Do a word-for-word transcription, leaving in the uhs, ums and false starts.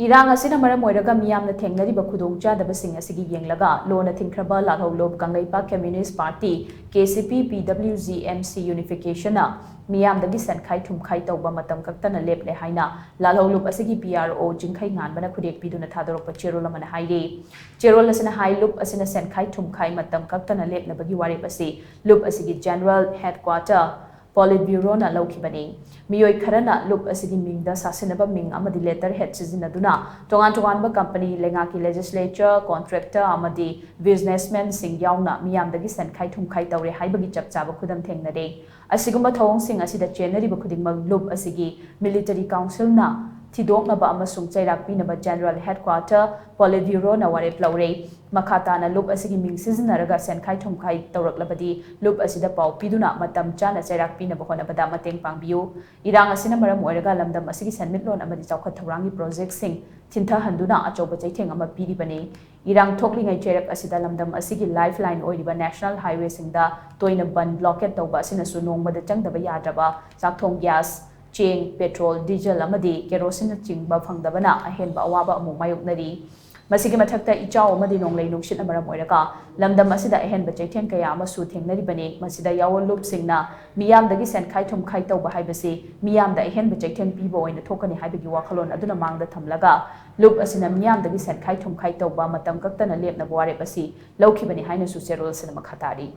ꯏꯔꯥꯡ ꯑꯁꯤꯅ ꯃꯔꯝ ꯑꯣꯏꯔꯒ ꯃꯤꯌꯥꯝꯅ ꯊꯦꯡꯅꯔꯤꯕ ꯈꯨꯗꯣꯡꯆꯥꯗꯕꯁꯤꯡ ꯑꯁꯤꯒꯤ ꯌꯦꯡꯂꯒ ꯂꯣꯟꯅ ꯊꯤꯡꯈ꯭ꯔꯕ ꯂꯥꯜꯍꯧꯂꯨꯞ Kangleipak Communist Party, K C P P W G M C Unification ꯅ ꯃꯤꯌꯥꯝꯗꯒꯤ ꯁꯦꯟꯈꯥꯏ ꯊꯨꯝꯈꯥꯏ ꯇꯧꯕ ꯃꯇꯝ ꯀꯛꯇꯅ ꯂꯦꯞꯂꯦ ꯍꯥꯏꯅ ꯂꯥꯜꯍꯧꯂꯨꯞ ꯑꯁꯤꯒꯤ P R O ꯆꯤꯡꯈꯩ ꯉꯥꯟꯕꯅ ꯈꯨꯗꯦꯛ ꯄꯤꯗꯨꯅ ꯊꯥꯗꯣꯔꯛꯄ ꯆꯦꯔꯣꯜ ꯑꯃꯅ ꯍꯥꯏꯔꯤ꯫ ꯆꯦꯔꯣꯜ ꯑꯁꯤꯅ ꯍꯥꯏ, ꯂꯨꯞ ꯑꯁꯤꯅ ꯁꯦꯟꯈꯥꯏ ꯊꯨꯝꯈꯥꯏ ꯃꯇꯝ ꯀꯛꯇꯅ ꯂꯦꯞꯅꯕꯒꯤ ꯋꯥꯔꯦꯞ ꯑꯁꯤ ꯂꯨꯞ ꯑꯁꯤꯒꯤ General Headquarter Politburo ꯅ ꯂꯧꯈꯤꯕꯅꯤ꯫ ꯃꯤꯑꯣꯏ ꯈꯔꯅ ꯂꯨꯞ ꯑꯁꯤꯒꯤ ꯃꯤꯡꯗ ꯁꯥꯁꯤꯟꯅꯕ ꯃꯤꯡ ꯑꯃꯗꯤ letterhead ꯁꯤꯖꯤꯟꯅꯗꯨꯅ ꯇꯣꯉꯥꯟ ꯇꯣꯉꯥꯟꯕ company, ꯂꯩꯉꯥꯛꯀꯤ legislature, contractor ꯑꯃꯗꯤ businessman ꯁꯤꯡ ꯌꯥꯎꯅ ꯃꯤꯌꯥꯝꯗꯒꯤ ꯁꯦꯟꯈꯥꯏ ꯊꯨꯝꯈꯥꯏ ꯇꯧꯔꯦ ꯍꯥꯏꯕꯒꯤ ꯆꯞ ꯆꯥꯕ ꯈꯨꯗꯝ ꯊꯦꯡꯅꯔꯦ꯫ ꯑꯁꯤꯒꯨꯝꯕ ꯊꯧꯑꯣꯡꯁꯤꯡ ꯑꯁꯤꯗ ꯆꯦꯟꯅꯔꯤꯕ ꯈꯨꯗꯤꯡꯃꯛ ꯂꯨꯞ ꯑꯁꯤꯒꯤ military council ꯅ ꯊꯤꯗꯣꯛꯅꯕ ꯑꯃꯁꯨꯡ ꯆꯩꯔꯥꯛ ꯄꯤꯅꯕ General Headquarter Politburo ꯅ ꯋꯥꯔꯦꯞ ꯂꯧꯔꯦ꯫ ꯃꯈꯥ ꯇꯥꯅ ꯂꯨꯞ ꯑꯁꯤꯒꯤ ꯃꯤꯡ ꯁꯤꯖꯤꯟꯅꯔꯒ ꯁꯦꯟꯈꯥꯏ ꯊꯨꯝꯈꯥꯏ ꯇꯧꯔꯛꯂꯕꯗꯤ ꯂꯨꯞ ꯑꯁꯤꯗ ꯄꯥꯎ ꯄꯤꯗꯨꯅ ꯃꯇꯝ ꯆꯥꯅ ꯆꯩꯔꯥꯛ ꯄꯤꯅꯕ ꯍꯣꯠꯅꯕꯗ ꯃꯇꯦꯡ ꯄꯥꯡꯕꯤꯌꯨ꯫ ꯏꯔꯥꯡ ꯑꯁꯤꯅ ꯃꯔꯝ ꯑꯣꯏꯔꯒ ꯂꯝꯗꯝ ꯑꯁꯤꯒꯤ ꯁꯦꯟꯃꯤꯠꯂꯣꯟ ꯑꯃꯗꯤ ꯆꯥꯎꯈꯠ ꯊꯧꯔꯥꯡꯒꯤ project ꯁꯤꯡ ꯊꯤꯟꯊꯍꯟꯗꯨꯅ ꯑꯆꯧꯕ ꯆꯩꯊꯦꯡ ꯑꯃ ꯄꯤꯔꯤꯕꯅꯤ꯫ ꯏꯔꯥꯡ ꯊꯣꯛꯂꯤꯉꯩ ꯆꯩꯔꯛ ꯑꯁꯤꯗ ꯂꯝꯗꯝ ꯑꯁꯤꯒꯤ lifeline ꯑꯣꯏꯔꯤꯕ national highway ꯁꯤꯡꯗ ꯇꯣꯏꯅ ꯕꯟ, blockade ꯇꯧꯕ ꯑꯁꯤꯅꯁꯨ ꯅꯣꯡꯃꯗ ꯆꯪꯗꯕ ꯌꯥꯗ꯭ꯔꯕ ꯆꯥꯛꯊꯣꯡ gas, ꯆꯦꯡ, petrol, diesel ꯑꯃꯗꯤ kerosene ꯅꯆꯤꯡꯕ ꯐꯪꯗꯕꯅ ꯑꯍꯦꯟꯕ ꯑꯋꯥꯕ ꯑꯃꯨꯛ ꯃꯥꯌꯣꯛꯅꯔꯤ꯫ ꯃꯁꯤꯒꯤ ꯃꯊꯛꯇ ꯏꯆꯥꯎ ꯑꯃꯗꯤ ꯅꯣꯡꯂꯩ ꯅꯨꯡꯁꯤꯠꯅ ꯃꯔꯝ ꯑꯣꯏꯔꯒ ꯂꯝꯗꯝ ꯑꯁꯤꯗ ꯑꯍꯦꯟꯕ ꯆꯩꯊꯦꯡ ꯀꯌꯥ ꯑꯃꯁꯨ ꯊꯦꯡꯅꯔꯤꯕꯅꯤ꯫ ꯃꯁꯤꯗ ꯌꯥꯑꯣꯟ ꯂꯨꯞꯁꯤꯡꯅ ꯃꯤꯌꯥꯝꯗꯒꯤ ꯁꯦꯟꯈꯥꯏ ꯊꯨꯝꯈꯥꯏ ꯇꯧꯕ ꯍꯥꯏꯕꯁꯤ ꯃꯤꯌꯥꯝꯗ ꯑꯍꯦꯟꯕ ꯆꯩꯊꯦꯡ ꯄꯤꯕ ꯑꯣꯏꯅ ꯊꯣꯛꯀꯅꯤ ꯍꯥꯏꯕꯒꯤ ꯋꯥꯈꯜꯂꯣꯟ ꯑꯗꯨꯅ ꯃꯥꯡꯗ ꯊꯝꯂꯒ ꯂꯨꯞ ꯑꯁꯤꯅ ꯃꯤꯌꯥꯝꯗꯒꯤ ꯁꯦꯟꯈꯥꯏ ꯊꯨꯝꯈꯥꯏ ꯇꯧꯕ ꯃꯇꯝ ꯀꯛꯇꯅ ꯂꯦꯞꯅꯕ ꯋꯥꯔꯦꯞ ꯑꯁꯤ ꯂꯧꯈꯤꯕꯅꯤ ꯍꯥꯏꯅꯁꯨ ꯆꯦꯔꯣꯜ ꯑꯁꯤꯅ ꯃꯈꯥ ꯇꯥꯔꯤ꯫